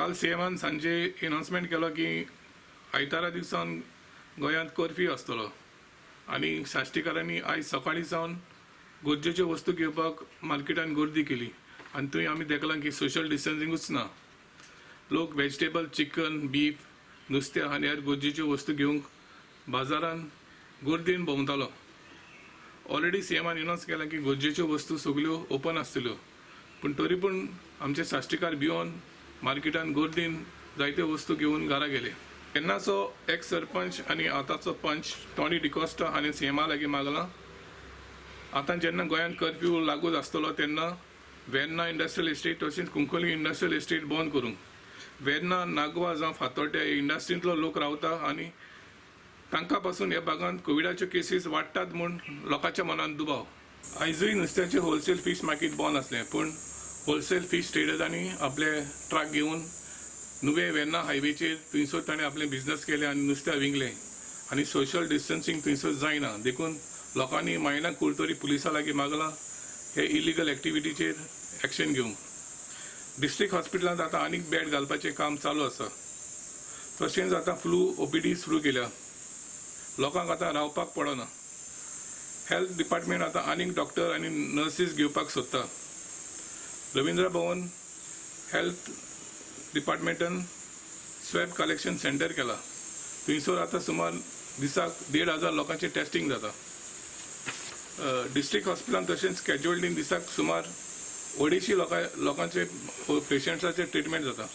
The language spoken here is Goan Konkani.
काल सीएमान सांजे अनाउन्समेंट केलो की आयतारा दिसान गोंयांत कर्फ्यू आसतलो आनी साश्टीकारांनी आयज सकाळीं सावन गरजेच्यो वस्तू घेवपाक मार्केटान गर्दी केली आनी थंय आमी देखलां की सोशल डिस्टन्सिंगूच ना. लोक वेजिटेबल, चिकन, बीफ, नुस्तें आनी हेर गरजेच्यो वस्तू घेवंक बाजारान गर्दीन भोंवतालो. ऑलरेडी सीएमान अनाउन्स केलां की गरजेच्यो वस्तू सगल्यो ओपन आसतल्यो, पूण तरी पूण आमचे साश्टीकार भिवन मार्केटान गर्दीन जायत्यो वस्तू घेवन घरा गेले. तेन्नाचो एक्स सरपंच आनी आतांचो पंच टॉनी डिकॉस्टा हांणी सीएमा लागीं मागलां, आतां जेन्ना गोंयांत कर्फ्यू लागू आसतलो तेन्ना वेर्ना इंडस्ट्रियल इस्टेट तशेंच कुंकळी इंडस्ट्रियल इस्टेट बंद करूंक. वेर्ना, नागवा जावं फातोड्ड्या हे इंडस्ट्रींतलो लोक रावता आनी तांकां पासून ह्या भागांत कोविडाच्यो केसीस वाडटात म्हूण लोकांच्या मनांत दुबाव. आयजूय नुस्त्याचें होलसेल फीश मार्केट बंद आसलें, पूण होलसेल फीश ट्रेडर्सांनी आपले ट्रक घेवन नुवें वेर्ना हायवेचेर थंयसर ताणें आपलें बिजनस केलें आनी नुस्त्या विंगलें आनी सोशल डिस्टन्सिंग थंयसर जायना देखून लोकांनी मायणा कुरतरी पुलिसां लागीं मागलां हे इलिगल एक्टिविटीचेर एक्शन घेवंक. डिस्ट्रिक्ट हॉस्पिटलांत आतां आनीक बेड घालपाचें काम चालू आसा. तशेंच आतां फ्लू ओपीडी सुरू केल्या, लोकांक आतां रावपाक पडना. हेल्थ डिपार्टमेंट आतां आनीक डॉक्टर आनी नर्सीस घेवपाक सोदता. रवींद्र भवन हेल्थ डिपार्टमेंटान स्वॅब कलेक्शन सेंटर केला, थंयसर आतां सुमार दिसाक 1,500 लोकांचें टेस्टिंग जाता. डिस्ट्रिक्ट हॉस्पिटलांत तशेंच कॅज्युअल्टीन दिसाक सुमार 250 लोकांचे पेशंट्साचे ट्रिटमेंट जाता.